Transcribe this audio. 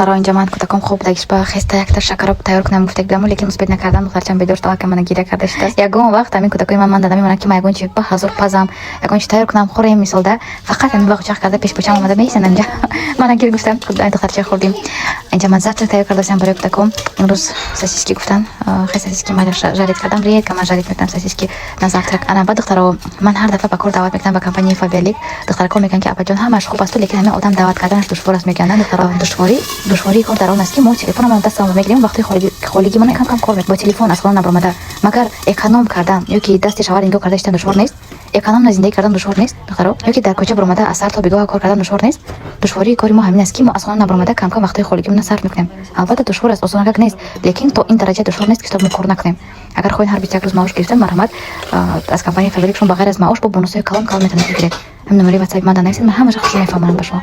Духтаро, инҷа ман кӯдаком хоб будагиш ба хеста якта шакароб тайёр кунам гуфта будаму, лекин успеть накардам. Духтарчам бедор шуд, аллакай мана гиря карда шудааст. Ягон вақт ҳамин кӯдакои ман ман намемонанд, ки ман ягон чи ба ҳазор пазам, ягон чи тайёр кунам, хӯрем, мисол да. Фақат ҳамин вақт карда пешпочам омада меистанд инҷа. Мана гир гуфтам, духтарча хӯрдим. Инҷа ман завтрак тайёр кардасам барои кӯдаком. Имрӯз сосиски гуфтан, хе сосиски майда жарить кардам. Редко ман жарить мекунам сосиски на завтрак. Ана ба духтаро, ман ҳар дафъа ба кор даъват мекунам ба компанияи Фаберлик. Духтарако мегӯянд, ки апаҷон, ҳамаш хуб асту, лекин ҳамин одам даъват карданаш душвор аст, мегӯянд. Духтаро, душвории кор дар он аст, ки мо телефономон дастамон мегирем, вақтҳои холигимона кам кам кор бо телефон аз хона набаромада. Магар эконом кардан ё ки дасти шавҳар нигоҳ карда иштан душвор нест? Экономно зиндагӣ кардан душвор нест, духтаро? Ё ки дар кӯча баромада аз сар то бегоҳа кор кардан душвор нест? Душвории кори мо ҳамин аст, ки мо аз хона набаромада кам кам вақтҳои холигимона сарф мекунем. Албатта, душвор аст, осонакак нест, лекин то ин дараҷа душвор нест, ки то мо кор накунем. Агар хоҳед ҳар 21 рӯз маош гирифтан, марҳамат, аз компанияи Фаберлик шумо ба ғайр аз маош бо бонусҳои калон калон метавонед бигиред. Ҳамин номери ватсапи ман да нависед, ман ҳамаша хушро мефаҳмонам ба шумо.